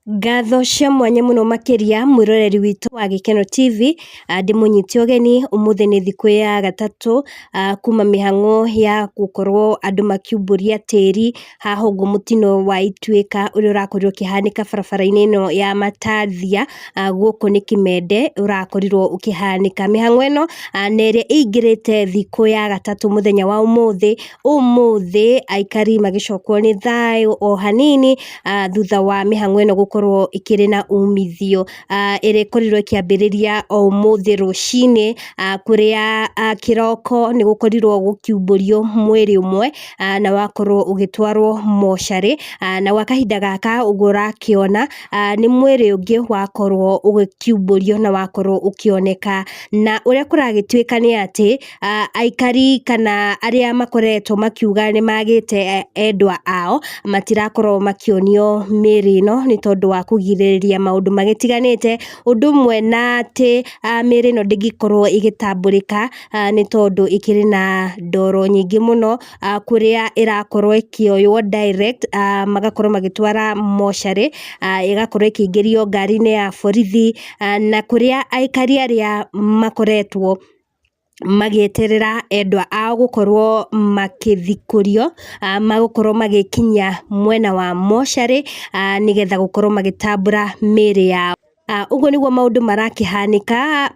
Ngatho cia mwanya mũno makĩria mwĩroreri witũ wa Gĩkeno TV, ndĩmũnyite ũgeni ũmũthĩ nĩ thikũ ya gatatũ kuma mĩhang'o ya gũkorwo andũ makiumbũria tĩri haha ũguo mũtino wa Ituĩka ũrĩa ũrakorirwo ũkĩhanĩka barabara-inĩ ĩno ya Matathia gũkũ nĩ Kĩmende ũrakorirwo ũkĩhanĩka. Mĩhang'o ĩno nĩ ĩrĩa ĩingĩrĩte thikũ ya gatatũ mũthenya wa ũmũthĩ, ũmũthĩ aikari magĩcokwo nĩ thayũ o hanini thutha wa mĩhang'o ĩno gũkorwo ĩkĩrĩ na umithio. Ĩrĩa ĩkorirwo ĩkĩambĩrĩria o ũmũthĩ rũcinĩ kũrĩa kĩroko nĩ gũkorirwo gũkiumbũrio mwĩrĩ ũmwe na wakorwo ũgĩtwarwo mocarĩ, na gwa kahinda gaka ũguo ũrakĩona nĩ mwĩrĩ ũngĩ wakorwo ũgĩkiumbũrio na wakorwo ũkĩoneka. Na ũrĩa kũragĩtuĩka nĩ atĩ aikari kana arĩa makoretwo makiuga nĩ magĩte endwa ao matirakorwo makĩonio mĩĩrĩ ĩno nĩ tondũ wa kũgirĩrĩria maũndũ magĩtiganĩte, ũndũ ũmwe na atĩ mĩĩrĩ ĩno ndĩngĩkorwo ĩgĩtambũrĩka nĩ tondũ ĩkĩrĩ na ndoro nyingĩ mũno kũrĩa ĩrakorwo ĩkĩoywo direct magakorwo magĩtwara mocarĩ, ĩgakorwo ĩkĩingĩrio ngari-inĩ ya borithi na kũrĩa aikari arĩa makoretwo magĩeterera endwa ao gũkorwo makĩthikũrio magũkorwo magĩkinyia mwena wa mocarĩ nĩgetha gũkorwo magĩtambũra mĩĩrĩ yao. Ũguo nĩguo maũndũ marakĩhanĩka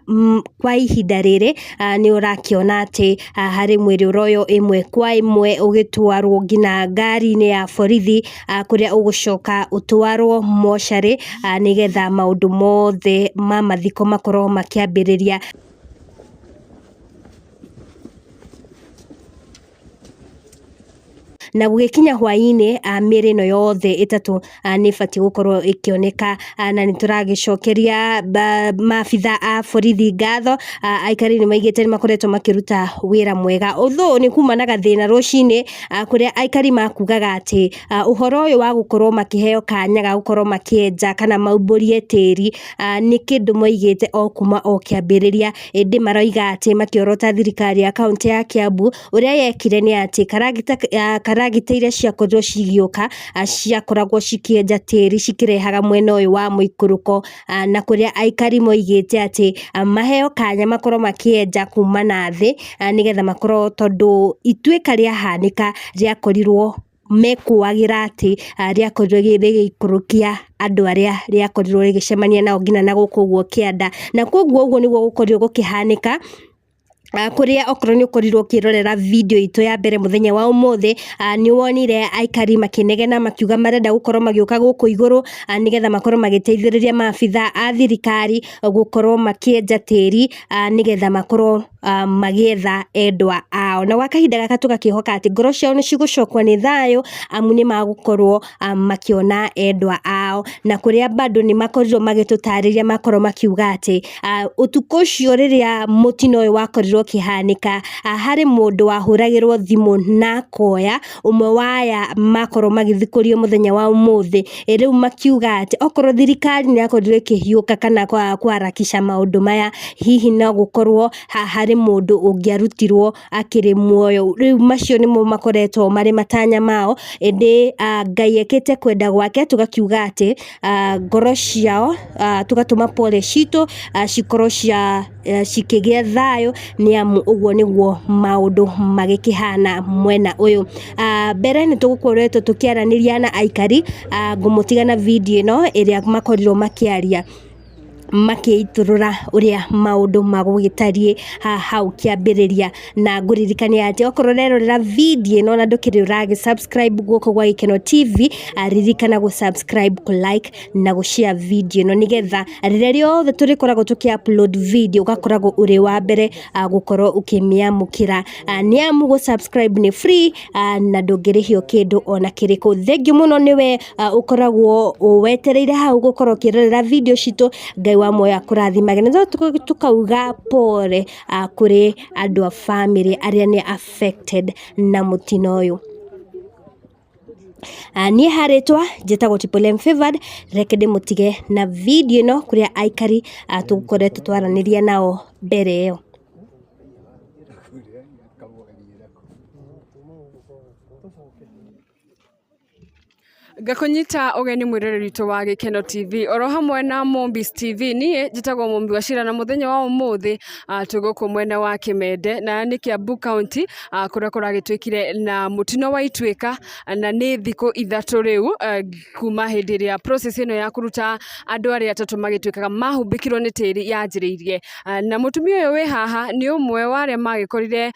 kwa ihinda rĩrĩ nĩ ũrakĩona atĩ harĩ mwĩrĩ ũroywo ĩmwe kwa ĩmwe ũgĩtwarwo nginya ngari-inĩ ya borithi kũrĩa ũgũcoka ũtwarwo mocarĩ nĩgetha maũndũ mothe ma mathiko makorwo makĩambĩrĩria. Na gũgĩkinya hwaĩ-inĩ mĩĩrĩ ĩno yothe ĩtatũ nĩ ĩbatiĩ gũkorwo ĩkĩoneka na nĩ tũragĩcokeria maabitha a borithi ngatho. Aikari nĩ maigĩte nĩ makoretwo makĩruta wĩra mwega, although nĩ kuma na gathĩna rũcinĩ kũrĩa aikari makugaga atĩ ũhoro ũyũ wa gũkorwo makĩheo kanya ga gũkorwo makĩenja kana maumbũrie tĩri nĩ kĩndũ maigĩte o kuma o kĩambĩrĩria, ĩndĩ maroiga atĩ makĩorota thirikari ya kaũntĩ ya Kiambu ũrĩa yekire nĩ atĩ karagita iria ciakorirwo cigĩũka ciakoragwo cikĩenja tĩri cikĩrehaga mwena ũyũ wa mũikũrũko, na kũrĩa aikari moigĩte atĩ maheo kanya makorwo makĩenja kuma na thĩ nĩgetha makorwo, tondũ ituĩka rĩahanĩka rĩakorirwo mekũagĩra atĩ rĩakorirwo rĩgĩikũrũkia andũ arĩa rĩakorirwo rĩgĩcemania nao nginya na gũkũ ũguo kĩanda, na koguo ũguo nĩguo gũkorirwo gũkĩhanĩka kũrĩa okorwo nĩ ũkorirwo ũkĩrorera video itũ ya mbere mũthenya wa ũmũthĩ, nĩ wonire aikari makĩnegena makiuga marenda gũkorwo magĩũka gũkũ igũrũ nĩgetha makorwo magĩteithĩrĩria maabitha a thirikari gũkorwo makĩenja tĩri nĩgetha makorwo magĩetha endwa ao. Na gwa kahinda gaka tũgakĩhoka atĩ ngoro ciao nĩ cigũcokwo nĩ thayũ amu nĩ magũkorwo makĩona endwa ao, na kũrĩa bado nĩ makorirwo magĩtũtarĩria makorwo makiuga atĩ ũtukũ ũcio rĩrĩa mũtino ũyũ wakorirwo ũkĩhanĩka harĩ mũndũ wahũragĩrwo thimũ na akoya ũmwe wa aya makorwo magĩthikũrio mũthenya wa ũmũthĩ. Rĩu makiuga atĩ okorwo thirikari nĩ yakorirwo ĩkĩhiũka kana kũharakisha maũndũ maya, hihi no gũkorwo harĩ mũndũ ũngĩarutirwo akĩrĩ muoyo. Rĩu macio nĩmo makoretwo marĩ matanya mao, ĩndĩ Ngai ekĩte kwenda gwake, tũgakiuga atĩ ngoro ciao, tũgatũma pole citũ cikorwo cia cikĩgĩa thayũ, nĩ amu ũguo nĩguo maũndũ magĩkĩhana mwena ũyũ. Mbere nĩ tũgũkoretwo tũkĩaranĩria na aikari, ngũmũtiga na video ĩno ĩrĩa makorirwo makĩaria makĩitũrũra ũrĩa maũndũ magũgĩtariĩ hau kĩambĩrĩria, na ngũririkania atĩ okorwo ũrerorera video ĩno na ndũkĩrĩ ũragĩ subscribe gũkũ gwa Gĩkeno TV, ririkana gũ subscribe, kũ like na gũ share video ĩno nĩgetha rĩrĩa rĩothe tũrĩkoragwo tũkĩ upload video ũgakoragwo ũrĩ wa mbere gũkorwo ũkĩmĩamũkĩra, nĩ amu gũ subscribe nĩ free na ndũngĩrĩhio kĩndũ ona kĩrĩkũ. Thengiũ mũno nĩwe ũkoragwo wetereire hau gũkorwo ũkĩrorera video citũ, Ngai wa muoyo akũrathimage. Na tukauga pole kũrĩ andũ a bamĩrĩ arĩa nĩ affected na mũtino ũyũ. Niĩ harĩtwa njĩtagwo Triple M Favored, reke ndĩmũtige na video ĩno kũrĩa aikari tũkoretwo twaranĩria nao mbere ĩyo. Ngakũnyita ũgeni mwĩroreri witũ wa Gĩkeno TV oro hamwe na Mombis TV. Niĩ njĩtagwo Mũmbi wa Cira na mũthenya wa ũmũthĩ twĩ gũkũ mwena wa Kĩmende na nĩ Kiambu County, kũrĩa kũragĩtuĩkire na mũtino wa ituĩka, na nĩ thikũ 3 rĩu kuma hĩndĩ ĩrĩa process ĩno ya kũruta andũ arĩa atatũ magĩtuĩkaga mahumbĩkirwo nĩ tĩri yanjĩrĩirie. Na mũtumia ũyũ wĩ haha nĩ ũmwe wa arĩa magĩkorire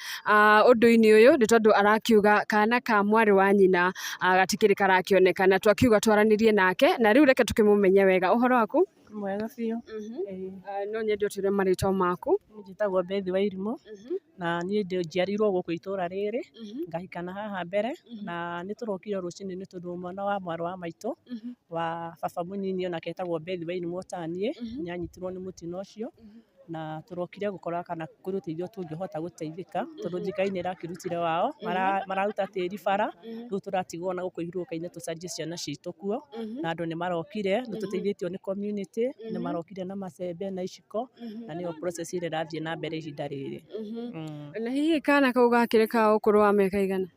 ũndũ-inĩ ũyũ, nĩ tondũ arakiuga kana ka mwarĩ wa nyina gatikĩrĩ karakĩoneka, na twakiuga twaranĩrie nake, na rĩu reke tũkĩmũmenye wega. Ũhoro waku? Mwega biũ. Ĩĩ. No nyende ũtwĩre marĩtwa maku. Niĩ njĩtagwo Beth Wairimũ na niĩ njiarĩirwo gũkũ itũra rĩrĩ, ngahikana haha mbere, na nĩ tũrokire rũcinĩ nĩ tondũ mwana wa mwarĩ wa maitũ wa baba mũnini onake etagwo Beth Wairimũ ta niĩ, nĩ anyitirwo nĩ mũtino ũcio, na tũrokire gũkora kana kũrĩ ũteithio tũngĩhota gũteithĩka, tondũ thirikari nĩ ĩrakĩrutire wao, mararuta tĩri bara, rĩu tũratigwo na gũkũ ihurũka-inĩ tũcarie ciana citũ kuo, na andũ nĩ marokire, nĩ tũteithĩtio nĩ community, nĩ marokire na macembe na iciko, na nĩyo process ĩrĩa ĩrathiĩ na mbere ihinda rĩrĩ. Na hihi kana kau gakĩrĩ ka ũkũrũ wa mĩaka igana?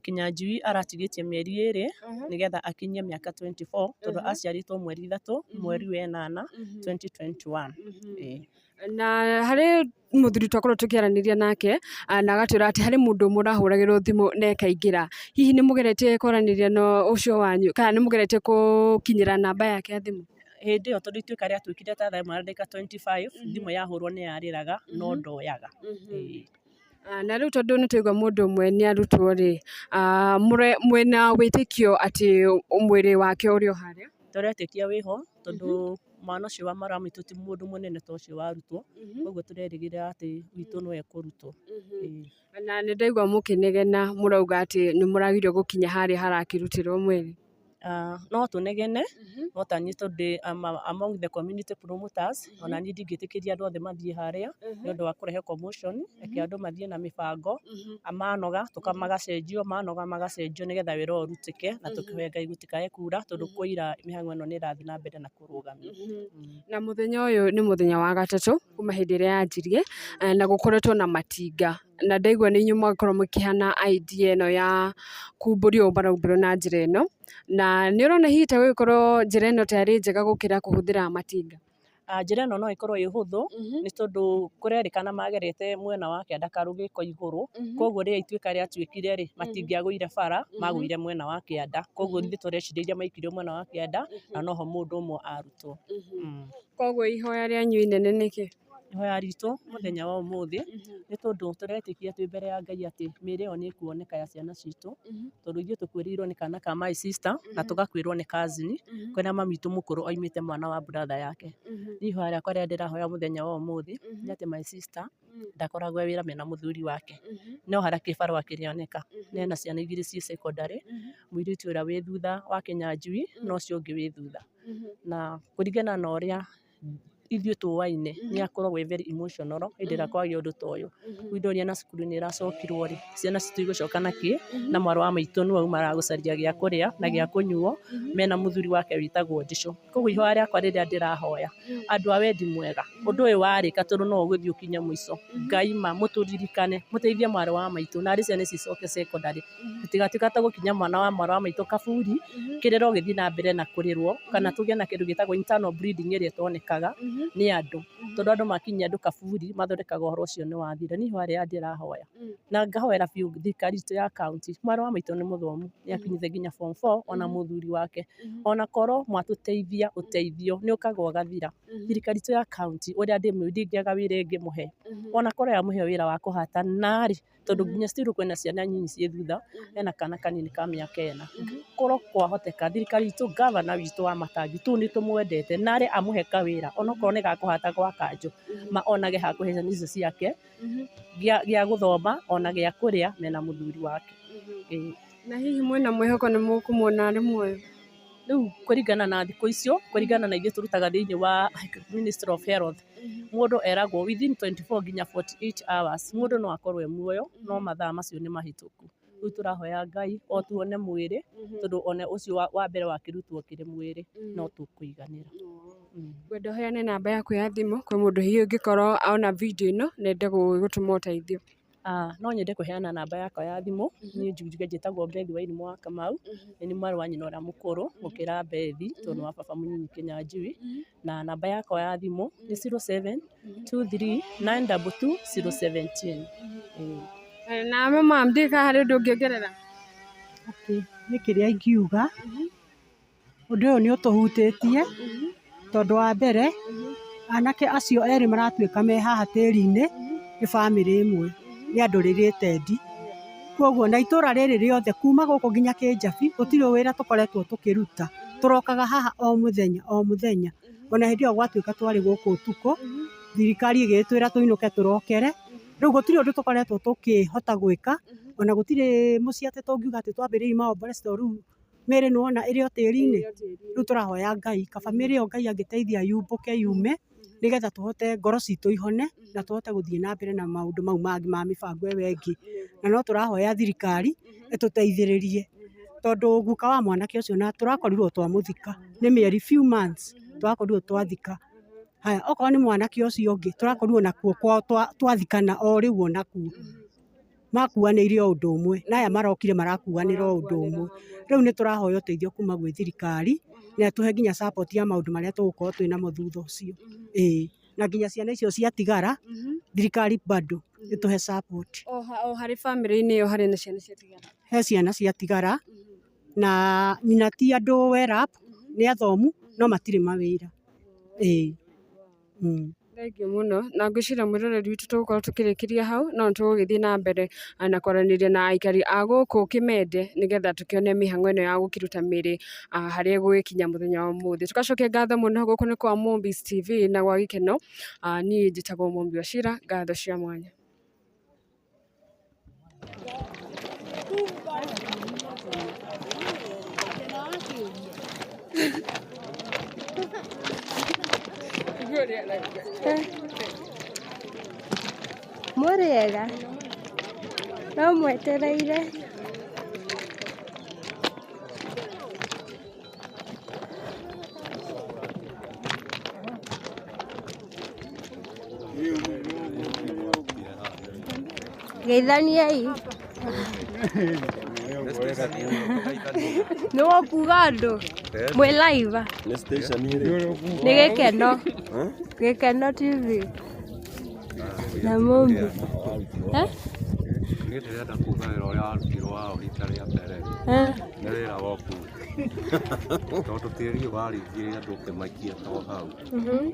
Kinyanjui aratigĩtie mĩeri 2 nĩgetha akinyie mĩaka 24, tondũ aciarĩtwo mweri 3 mweri wa 8 2021. Ĩĩ. Na harĩ mũthuri twakorwo tũkĩaranĩria nake, na agatwĩra atĩ harĩ mũndũ ũmwe ũrahũragĩrwo thimũ na ĩkaingĩra. Hihi nĩ mũgeretie kwaranĩria na ũcio wanyu, kana nĩ mũgeretie gũkinyĩra namba yake ya thimũ? Hĩndĩ ĩyo tondũ ituĩka rĩatuĩkire ta thaa 1 na ndagĩka 25, thimũ yahũrwo nĩ yarĩraga no ndoyaga. Ĩĩ. Na rĩu tondũ nĩ twaigua mũndũ ũmwe nĩ arutwo rĩ, mwĩna wĩtĩkio atĩ mwĩrĩ wake ũrĩ o harĩa? Tũretĩkia wĩho, tondũ mwana ũcio wa mwarĩ wa maitũ ti mũndũ mũnene ta ũcio warutwo, koguo tũrerĩgĩrĩra atĩ witũ no ekũrutwo. Ĩĩ. Na nĩ ndaigua mũkĩnegena mũrauga atĩ nĩ mũragirio gũkinya harĩa harakĩrutĩrwo mwĩrĩ. No tũnegene, no ta niĩ tondũ among the community promoters, ona niĩ ndingĩtĩkĩria andũ othe mathiĩ harĩa nĩ ũndũ wa kũrehe commotion, reke andũ mathiĩ na mĩbango, manoga magacenjio, manoga magacenjio nĩgetha wĩra ũyũ ũrutĩke, na tũkĩhoe Ngai gũtikae kura, tondũ kwaura mĩhang'o ĩno nĩ ĩrathiĩ na mbere na kũrũgamio. Na mũthenya ũyũ nĩ mũthenya wa gatatũ kuma hĩndĩ ĩrĩa yanjirie, na gũkoretwo na matinga, na ndaigua nĩ inyuĩ mwakorwo mũkĩheana idea ĩno ya kumbũrio ũũ maraumbũrwo na njĩra ĩno, na nĩ ũrona hihi ta gũgĩkorwo njĩra ĩno ta ĩrĩ njega gũkĩra kũhũthĩra matinga? Njĩra ĩno no ĩkorwo ĩ hũthũ, nĩ tondũ kũrerĩkana magerete mwena wa kĩanda karũgĩko igũrũ, koguo rĩrĩa ituĩka rĩatuĩkire rĩ, matingĩagũire bara, magũire mwena wa kĩanda, koguo ithuĩ tũrecirĩria maikirio mwena wa kĩanda, na noho mũndũ ũmwe arutwo. Koguo ihoya rĩanyu inene nĩkĩ? Ihoya ritũ mũthenya wa ũmũthĩ nĩ tondũ tũretĩkia twĩ mbere ya Ngai atĩ mĩĩrĩ ĩyo nĩ ĩkuoneka ya ciana citũ, tondũ ithuĩ tũkuĩrĩirwo nĩ kana ka my sister na tũgakuĩrwo nĩ cousin, kũrĩa mami witũ mũkũrũ oimĩte mwana wa brother yake. Niĩ ihoya rĩakwa rĩrĩa ndĩrahoya mũthenya wa ũmũthĩ nĩ atĩ my sister ndakoragwo e wĩra mena mũthuri wake, no harĩa kĩbarũa kĩrĩoneka, na ena ciana 2 ciĩ secondary, mũirĩtu ũrĩa wĩ thutha wa Kinyanjui na ũcio ũngĩ wĩ thutha. Na kũringana na ũrĩa ithuĩ tũaine nĩ akoragwo e very emotional hĩndĩ ĩrĩa kwagĩa ũndũ ta ũyũ. Rĩu ndonire na cukuru nĩ ĩracokirwo rĩ, ciana citũ igũcoka na kĩ, na mwarĩ wa maitũ nĩwe auma gũcaria gĩa kũrĩa na gĩa kũnyuo mena mũthuri wake wĩtagwo Ndicũ. Koguo ihoya rĩakwa rĩrĩa ndĩrahoya, andũ a wendi mwega, ũndũ ũyũ warĩka tondũ no ũgũthiĩ ũkinye mũico, Ngai ma mũtũririkane, mũteithie mwarĩ wa maitũ narĩ ciana ici icoke secondary, tũtigatuĩke ta gũkinya mwana wa mwarĩ wa maitũ kaburi, kĩrĩro gĩthiĩ na mbere na kũrĩrwo, kana tũgĩe na kĩndũ gĩtagwo internal bleeding ĩrĩa ĩtonekaga nĩ andũ, tondũ andũ makinyia andũ kaburi mathondekaga ũhoro ũcio nĩ wathira. Niĩ ihoya rĩrĩa ndĩrahoya na ngahoera biũ thirikari itũ ya county, mwarĩ wa maitũ nĩ mũthomu, nĩ akinyĩte nginya form 4 ona mũthuri wake, ona korwo mwatũteithia ũteithio nĩ ũkaga ũgathira. Thirikari itũ ya county ũrĩa ndĩmĩũĩ ndingĩaga wĩra ĩngĩmũhe, ona korwo yamũhe wĩra wa kũhata narĩ, tondũ nginya still kwĩna ciana nyinyi ciĩ thutha, hena kana kanini ka mĩaka 4. Korwo kwahoteka thirikari itũ, gavana witũ wa Matangi tu nĩ tũmwendete, narĩ amũhe kawĩra onokorwo nĩ ga kũhata gwa kanjũ, ma onage ha kũhe ciana icio ciake gĩa gũthoma ona gĩa kũrĩa mena mũthuri wake. Ĩĩ. Na hihi mwĩna mwĩhoko nĩ mũkũmuona arĩ muoyo? Rĩu kũringana na thikũ icio, kũringana na ithuĩ tũrutaga thĩinĩ wa Ministry of Health, mũndũ eragwo within 24 nginya 48 hours mũndũ no akorwo e muoyo, no mathaa macio nĩ mahĩtũku. Rĩu tũrahoya Ngai o tuone mwĩrĩ, tondũ ona ũcio wa mbere wakĩrutwo ũkĩrĩ mwĩrĩ, no tũkũiganĩra. Ngwenda ũheane namba yaku ya thimũ kwĩ mũndũ hihi ũngĩkorwo ona video ĩno na ende gũtũma ũteithio. No nyende kũheana namba yakwa ya thimũ. Niĩ njuge njĩtagwo Bethi Wairimũ wa Kamau. Nĩ niĩ mwarĩ wa nyina ũrĩa mũkũrũ gũkĩra Bethi, tondũ nĩ wa baba mũnyinyi Kĩnyanjui. Na namba yakwa ya thimũ nĩ 0723922017. Ĩĩ. Nawe mama, ndiũĩ kana harĩ ũndũ ũngĩongerera? Okay, nĩ kĩrĩa ingiuga, ũndũ ũyũ nĩ ũtũhutĩtie, tondũ wa mbere, anake acio erĩ maratuĩka me haha tĩri-inĩ, nĩ bamĩrĩ ĩmwe, nĩ andũ related. Koguo na itũra rĩrĩ rĩothe kuma gũkũ nginya Kĩnjabi, gũtirĩ wĩra tũkoretwo tũkĩruta. Tũrokaga haha o mũthenya o mũthenya. Ona hĩndĩ ĩyo gwatuĩka twarĩ gũkũ ũtukũ, thirikari ĩgĩtwĩra tũinũke tũrokere. Rĩu gũtirĩ ũndũ tũkoretwo tũkĩhota gwĩka, ona gũtirĩ mũciĩ atĩ tũngiuga atĩ twambĩrĩria maomboreco tondũ rĩu mĩĩrĩ nĩwona ĩrĩ o tĩri-inĩ. Rĩu tũrahoya Ngai kaba mĩĩrĩ ĩyo Ngai angĩteithia yumbũke yume, nĩgetha tũhote ngoro citũ ihone na tũhote gũthiĩ na mbere na maũndũ mau mangĩ ma mĩbango ĩyo ĩngĩ. Na no tũrahoya thirikari ĩtũteithĩrĩrie, tondũ guka wa mwanake ũcio na tũrakorirwo twamũthika nĩ mĩeri few months tũrakorirwo twathika. Haya, okorwo nĩ mwanake ũcio ũngĩ tũrakorirwo nakuo kwao twathikana o rĩu onakuo. Makuanĩire o ũndũ ũmwe na aya marokire marakuanĩra o ũndũ ũmwe. Rĩu nĩ tũrahoya ũteithio kuma gwĩ thirikari na ĩtũhe nginya support ya maũndũ marĩa tũgũkorwo twĩ namo thutha ũcio. Ĩĩ, na nginya ciana icio ciatigara, thirikari bado ĩtũhe support. O harĩ bamĩrĩ-inĩ ĩyo harĩ na ciana ciatigara? He ciana ciatigara, na nyina ti andũ well up, nĩ athomu no matirĩ mawĩra. Ĩĩ. Thengiũ mũno, na ngwĩciria mwĩroreri witũ tũgũkorwo tũkĩrĩkĩria hau, no nĩtũgũgĩthiĩ na mbere na kwaranĩria na aikari a gũkũ Kĩmende, nĩgetha tũkĩone mĩhang'o ĩno ya gũkĩruta mĩĩrĩ harĩa ĩgũgĩkinya mũthenya wa ũmũthĩ. Tũgacokia ngatho mũno gũkũ nĩ kwa Mombis TV na gwa gĩkeno. Niĩ njĩtagwo Mũmbi wa Cira, ngatho cia mwanya. Mũrĩega? No mwetereire. Geithaniai. Nĩ wokuga andũ mwĩ live. Nĩ station ĩrĩkũ? Nĩ Gĩkeno. Gĩkeno TV na Mumbi. Eh? Niĩ ndĩrenda kuga wĩra ũrĩa warutirwo wao rita rĩa mbere nĩ wĩra wa ũbundi, tondũ tĩri ũyũ waringire andũ ũkĩmaikia to hau.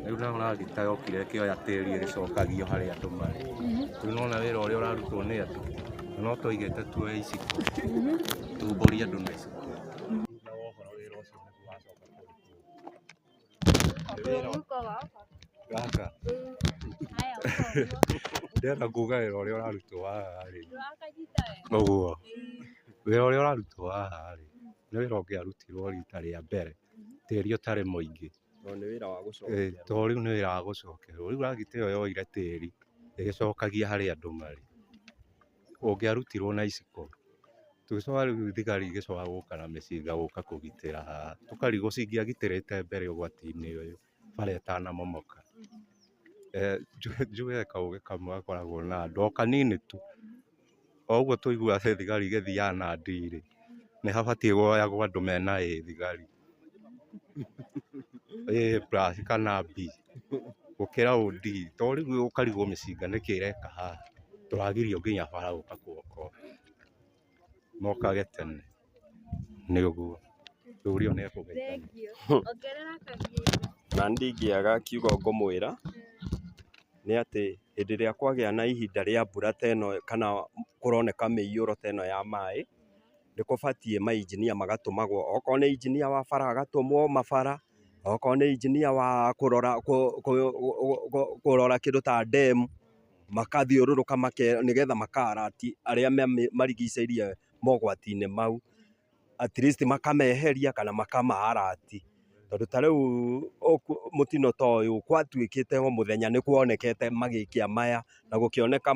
Rĩu nayo ragita yokire ĩkĩoya tĩri ĩgĩcokagio harĩa andũ marĩ. Rĩu nĩwona wĩra ũrĩa ũrarutwo nĩ andũ, na no twaigĩte tuoye iciko tumbũrie andũ na iciko. Thutha wa ũhoro wĩra ũcio nĩguo wacoka kũrutwo. Nĩ wĩra gaka ndĩrenda kuga wĩra ũrĩa ũrarutwo haha rĩ, ũguo wĩra ũrĩa ũrarutwo haha rĩ, nĩ wĩra ũngĩarutirwo rita rĩa mbere tĩri ũtarĩ mũingĩ. Tondũ nĩ wĩra wa gũcokerwo. Tondũ rĩu nĩ wĩra wa gũcokerwo. Rĩu ragita ĩyo yoire tĩri ĩgĩcokagia harĩa andũ marĩ, ũngĩarutirwo na iciko. Tũgĩcoka rĩu thigari igĩcoka gũka na mĩcinga gũka kũgitĩra haha, tũkarigwo cingĩagitĩrĩte mbere ũgwati-inĩ ũyũ bara ĩtanamomoka. Njuge kaũgĩ kamwe gakoragwo na andũ o kanini tu, o ũguo tũiguaga thigari igĩthiaga na ndirĩ, nĩ habatiĩ kuoyagwo andũ mena A thigari, A plus kana B gũkĩra OD, tondũ rĩu ũkarigwo mĩcinga nĩkĩ ĩreka haha, tũragirio nginya bara gũka kuokoa, mokage tene, nĩ ũguo, rĩu ũrĩa nĩ ekũgeithania. Na ndingĩaga kiugo ngũmwĩra nĩ atĩ hĩndĩ ĩrĩa kwagĩa na ihinda rĩa mbura ta ĩno kana kũroneka mĩiyũro ta ĩno ya maĩ, nĩ kũbatiĩ mainjinia magatũmagwo, okorwo nĩ injinia wa bara agatũmwo mabara, okorwo nĩ injinia wa kũrora kũrora kĩndũ ta ndemu, makathiũrũrũka nĩgetha maka alert arĩa marigicĩirie mogwati-inĩ mau, at least makameheria kana makama alert. Tondũ ta rĩu mũtino ta ũyũ gwatuĩkĩte o mũthenya nĩ kuonekete magĩikia maya na gũkĩoneka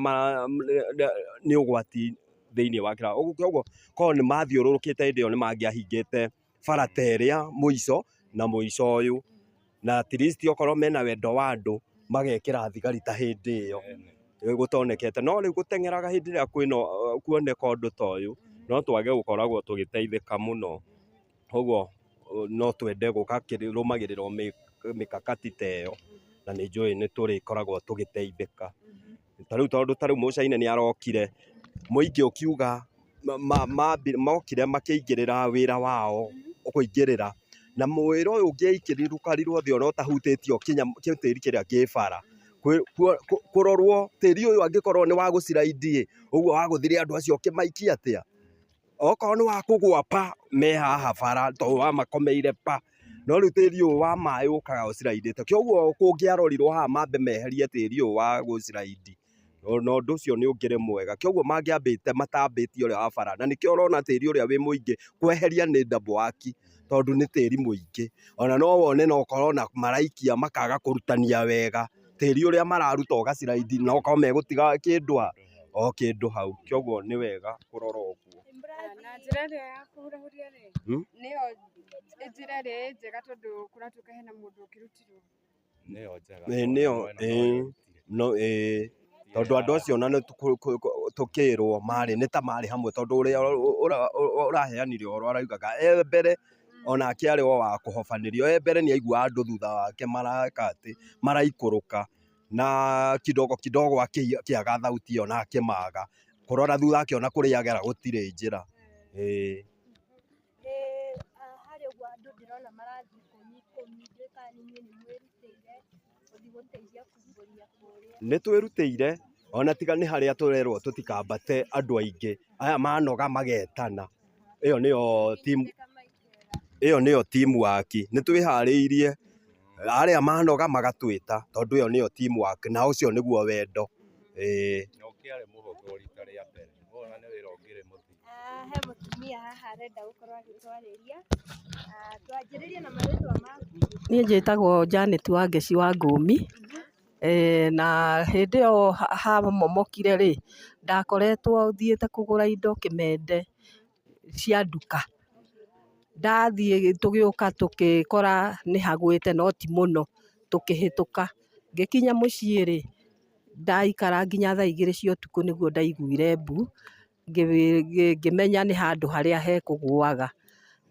nĩ ũgwati thĩinĩ wa kĩrathi. Koguo korwo nĩ mathiũrũrũkĩte hĩndĩ ĩyo nĩ mangĩahingĩte bara ta ĩrĩa mũico na mũico ũyũ, na at least okorwo mena wendo wa andũ magekĩra thigari ta hĩndĩ ĩyo. Gũtonekete. No rĩu gũteng'eraga hĩndĩ ĩrĩa kwĩna kuoneka ũndũ ta ũyũ, no twage gũkoragwo tũgĩteithĩka mũno. Koguo no twende gũgakĩrũmagĩrĩrwo mĩkakati ta ĩyo, na nĩ njũĩ nĩ tũrĩkoragwo tũgĩteithĩka. Ta rĩu tondũ ta rĩu mũcaina nĩ arokire, mũingĩ ũkiuga mokire makĩingĩrĩra wĩra wao kũingĩrĩra, na mwĩra ũyũ ũngĩaikĩrĩrũkarirwo thĩ ona ũtahutĩtio tĩri kĩrĩa kĩ bara, kũrorwo tĩri ũyũ angĩkorwo nĩ wa gũciraindi ĩ, ũguo wagũthire andũ acio ũkĩmaikia atĩa? Okorwo nĩ wa kũgũa pa, me haha bara tondũ wamakomeire pa. No rĩu tĩri ũyũ wa maĩ ũkaga ũciraindĩte, kwoguo kũngĩarorirwo haha mambe meherie tĩri ũyũ wa gũciraindi, na ũndũ ũcio nĩ ũngĩrĩ mwega. Kwoguo mangĩambĩte matambĩtie ũrĩa wa bara, na nĩkĩo ũrona tĩri ũrĩa wĩ mũingĩ kweheria nĩ double work, tondũ nĩ tĩri mũingĩ. Ona no wone no ũkorwo ona maraikia makaga kũrutania wega, tĩri ũrĩa mararuta ũgaciraindi na okorwo megũtiga kĩndũ ha, o kĩndũ hau. Kwoguo nĩ wega kũrora ũguo. Na njĩra ĩrĩa ya kũhurahuria rĩ, nĩyo njĩra ĩrĩa ĩ njega tondũ kũratuĩka hena mũndũ ũkĩrutirwo. Nĩyo njega. Ĩĩ nĩyo, ĩĩ no ĩĩ tondũ andũ acio ona nĩ tũkĩrwo marĩ nĩ ta marĩ hamwe, tondũ ũrĩa ũraheanire ũhoro araugaga e mbere onake arĩ o wa kũhobanĩrio, e mbere nĩ aiguaga andũ thutha wake mareka atĩ maraikũrũka, na kidogo kidogo akĩaga thauti ĩyo na akĩmaga, kũrora thutha akĩona kũrĩa agera gũtirĩ njĩra. Ĩĩ. Harĩa ũguo andũ ndĩrona marathiĩ ikũmi ikũmi, ndiũĩ kana nĩ inyuĩ nĩ mwĩrutĩire gũthiĩ gũteithia kumbũria kũrĩa. Nĩ twĩrutĩire ona tiga nĩ harĩa tũrerwo tũtikambate andũ aingĩ, aya manoga magetana, ĩyo nĩyo team, ĩyo nĩyo team work. Nĩ twĩharĩirie, arĩa manoga magatwĩta, tondũ ĩyo nĩyo team work na ũcio nĩguo wendo. Ĩĩ. Na ũkĩarĩ mũhũthũ rita rĩa mbere, wona nĩ wĩra ũngĩrĩ mũthii. He mũtumia haha arenda gũkorwo agĩtwarĩria. Twanjĩrĩrie na marĩtwa maku. Niĩ njĩtagwo Janet Wangeci wa Ngũmi, na hĩndĩ ĩyo hamomokire rĩ, ndakoretwo thiĩte kũgũra indo Kĩmende cia nduka. Ndathiĩ tũgĩũka tũgĩkora nĩ hagwĩte no ti mũno, tũkĩhĩtũka. Ngĩkinya mũciĩ rĩ, ndaikara nginya thaa 2 cia ũtukũ nĩguo ndaiguire mbu, ngĩmenya nĩ handũ harĩa hekũgũaga.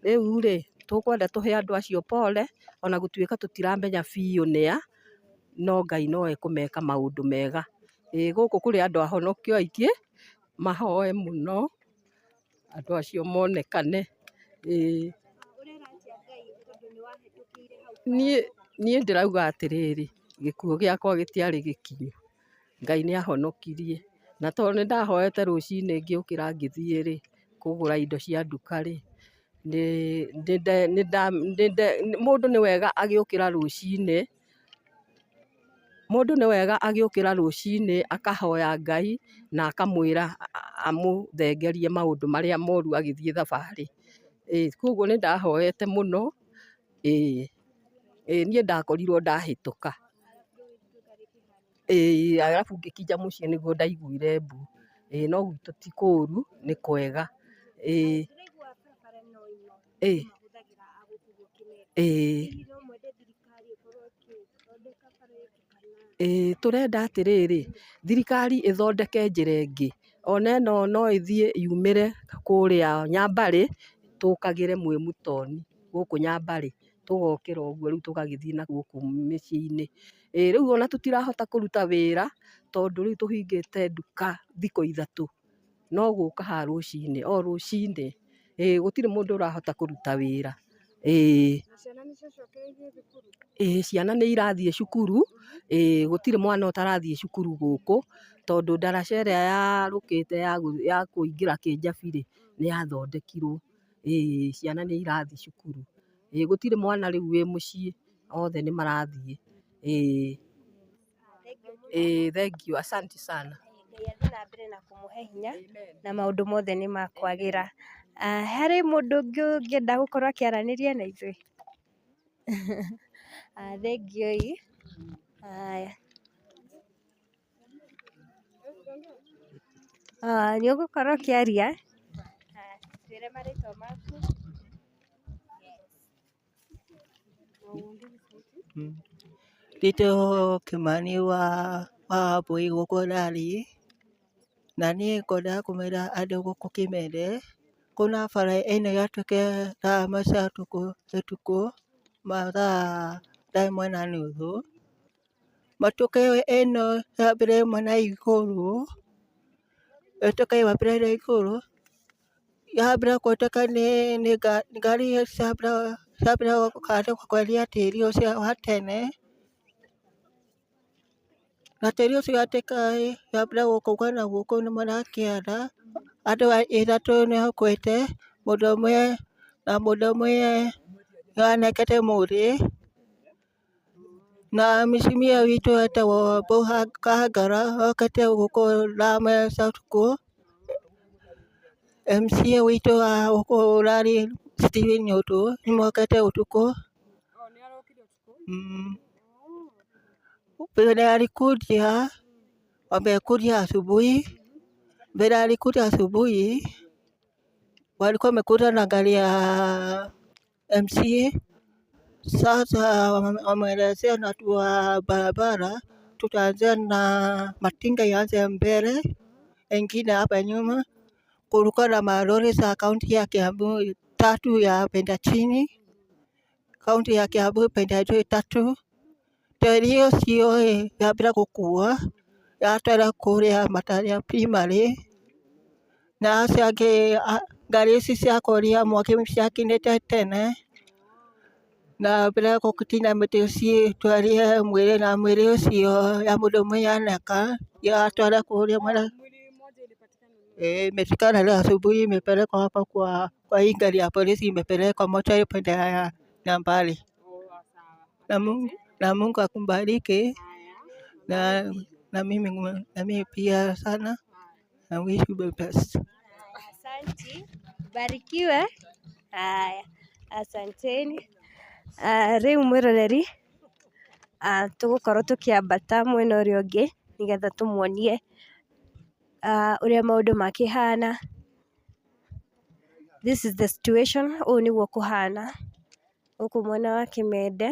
Rĩu rĩ, tũkwenda tũhe andũ acio pole, ona gũtuĩka tũtiramenya biũ nĩa, no Ngai no ekũmeka maũndũ mega. Ĩĩ gũkũ kũrĩ andũ ahonokio aingĩ, mahoe mũno, andũ acio monekane. Ĩĩ. Niĩ ndĩrauga atĩrĩrĩ, gĩkuũ gĩakwa gĩtiarĩ gĩkinyu. Ngai nĩ ahonokirie. Na tondũ nĩ ndahoete rũcinĩ ngĩũkĩra ngĩthiĩ rĩ, kũgũra indo cia nduka rĩ, mũndũ nĩ wega agĩũkĩra rũcinĩ, mũndũ nĩ wega agĩũkĩra rũcinĩ akahoya Ngai na akamwĩra amũthengerie maũndũ marĩa moru agĩthiĩ thabarĩ. Ĩĩ koguo nĩ ndahoete mũno, ĩĩ niĩ ndakorirwo ndahĩtũka. Ĩĩ arabu ngĩkinya mũciĩ nĩguo ndaiguire mbu. Ĩĩ no gwitũ ti kũru, nĩ kwega. Ĩĩ. Ĩĩ. Ĩĩ. Ĩĩ tũrenda atĩrĩrĩ, thirikari ĩthondeke njĩra ĩngĩ, ona ĩno no ĩthiĩ yumĩre kũrĩa Nyambarĩ, tũkagĩre Mwĩmutoni gũkũ Nyambarĩ, tũgokĩra ũguo rĩu tũgagĩthiĩ na gũkũ mĩciĩ-inĩ. Ĩĩ rĩu ona tũtirahota kũruta wĩra, tondũ rĩu tũhingĩte nduka thikũ 3, no gũka haha rũcinĩ, o rũcinĩ. Ĩĩ gũtirĩ mũndũ ũrahota kũruta wĩra. Ĩĩ. Ĩĩ ciana nĩ irathiĩ cukuru, ĩĩ gũtirĩ mwana ũtarathiĩ cukuru gũkũ, tondũ ndaraca ĩrĩa yarũkĩte ya kũingĩra Kĩnjabi rĩ, nĩ yathondekirwo. Ĩĩ ciana nĩ irathiĩ cukuru. Ĩĩ gũtirĩ mwana rĩu wĩ mũciĩ, othe nĩ marathiĩ. Ĩĩ. Ĩĩ thengiũ, asante sana. Ngai athiĩ na mbere na kũmũhe hinya na maũndũ mothe nĩ makwagĩra. Harĩ mũndũ ũngĩ ũngĩenda gũkorwo akĩaranĩria na ithuĩ? Thengiũi. Haya. Nĩ ũgũkorwo ũkĩaria? Twĩre marĩtwa maku. Nditũ Kĩmani wa wa Wambũi gũkũ Rari, na niĩ ngwendaga kũmera andũ gũkũ Kĩmende, kwĩna bara ĩno yatuĩkire thaa ĩmwe cia ũtukũ, mathaa 1:30, matuĩke ĩno ya mbere ĩmwe na igũrũ, ĩtuĩke yambĩrĩire igũrũ, yambĩrĩria kũhĩtũka nĩ ngari ciambĩrĩria kweheria tĩri ũcio wa tene, na tĩri ũcio watuĩka wambĩrĩria kũgwa na gũkũ mwena wa kĩanda, andũ atatũ nĩmakuĩte, mũndũ ũmwe na mũndũ ũmwe nĩonekete mwĩrĩ, na mũtumia witũ etagwo Kangara okĩte gũkũ thaa ĩmwe cia ũtukũ, MCA witũ wa gũkũ ũrarĩ Stephen Nyotu nĩmokĩte ũtukũ. Vile alikuja, wamekuja asubuhi. Vile alikuja asubuhi, walikuwa wamekuja na gari ya MCA. Sasa wameelezea na watu wa barabara, tutaanzia na matinga yaanze mbele, ingine hapa nyuma. Kulikuwa na malori za kaunti ya Kiambu tatu ya penda chini, kaunti ya Kiambu penda juu tatu. Tĩri ũcio ĩ yambĩra gũkua yatwara kũrĩa Mataria Primary na acio angĩ ngari ici cia kũhoria mwaki ciakinyĩte tene na mbere ya gũkinya mĩtĩ citwarire mwĩrĩ na mwĩrĩ ũcio ya mũndũ ũmwe yaneka yatwara kũrĩa mwena imefikana leo asubuhi imepelekwa hapa kwa hii gari ya polisi imepelekwa mochari pande ya nambari. Na Mungu akubariki na mimi pia sana. I wish you the best. Asante, barikiwe. Haya, asanteni. Rĩu mwĩroreri, tũgũkorwo tũkĩambata mwena ũrĩa ũngĩ nĩgetha tũmuonie ũrĩa maũndũ makĩhana. This is the situation, ũũ nĩguo kũhana gũkũ mwena wa Kĩmende,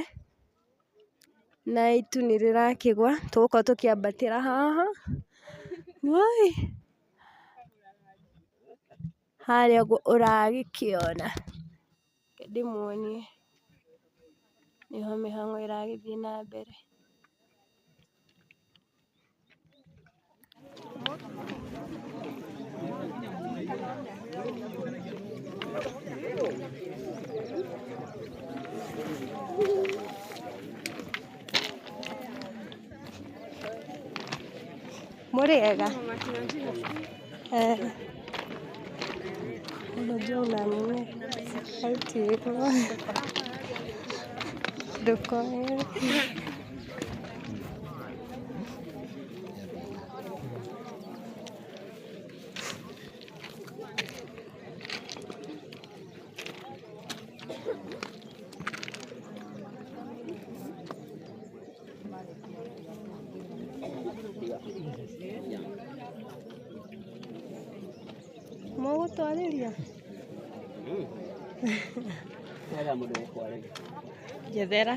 na itu nĩ rĩrakĩgwa, tũgũkorwo tũkĩambatĩra haha. Woi, harĩa ũguo ũragĩkĩona, reke ndĩmuonie, nĩho mĩhang'o ĩragĩthiĩ na mbere. Mũrĩega? Eh. Unajua una nini? Sauti ndũkoe. Mũgũtwarĩria? Njethera.